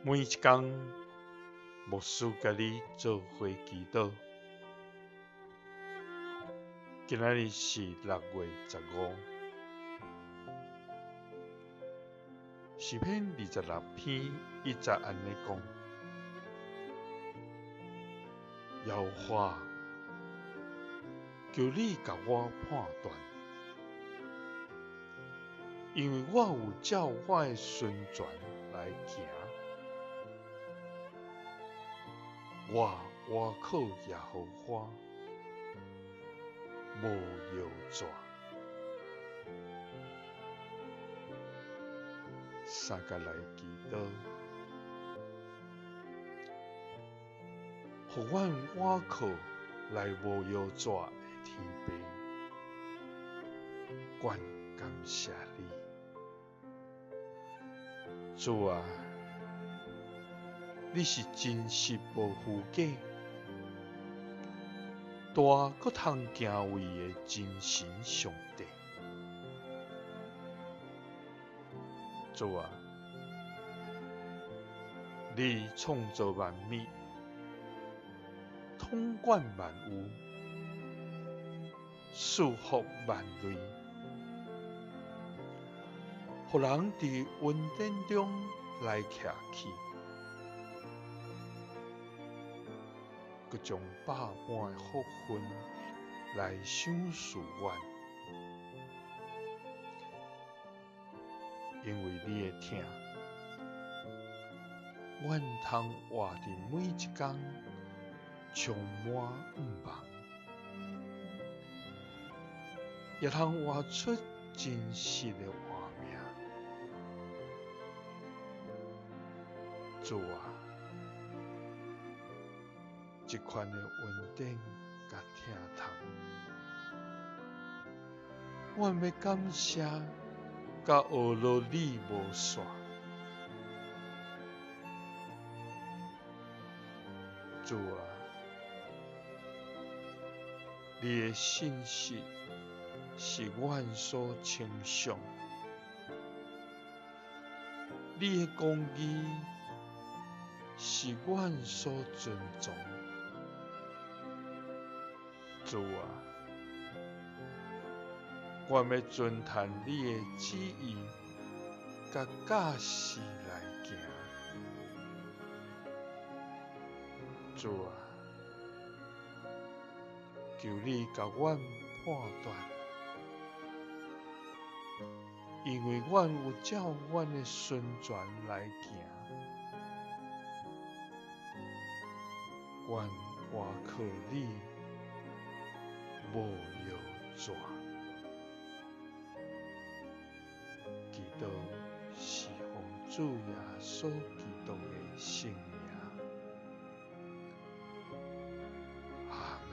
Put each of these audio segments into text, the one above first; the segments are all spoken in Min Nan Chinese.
每一工，牧師佮你做伙祈禱。今仔日是6月15，詩篇26篇1節按呢講：耶和華，求你共我判斷，因為我有照我的純全來行。我倚靠耶和華，無搖逝。三共來祈禱，予阮倚靠來無搖逝的天父，阮感謝你，主啊！你是真實無虛假，大閣通敬畏的真神上帝。主啊，你創造萬物，統管萬有，賜福萬類，予人佇恩典中來徛起。閣將百般的福分來賞賜阮，因為你的疼，阮通活佇每一工充滿向望，也通活出真實的活命。主啊！這款的恩典佮疼痛，阮欲感謝佮學落你無煞。主啊，你的信實是阮所稱頌，你的公義是阮所尊崇。主啊，阮欲遵趁你的旨意，佮教示來行。主啊，求你共阮判斷，因為阮有照阮的純全來行，阮倚靠你。無搖逝，祈禱是奉主耶穌基督的聖名，阿們。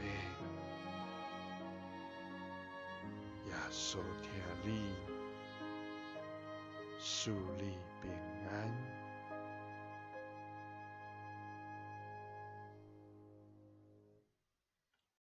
耶穌疼你，賜你平安。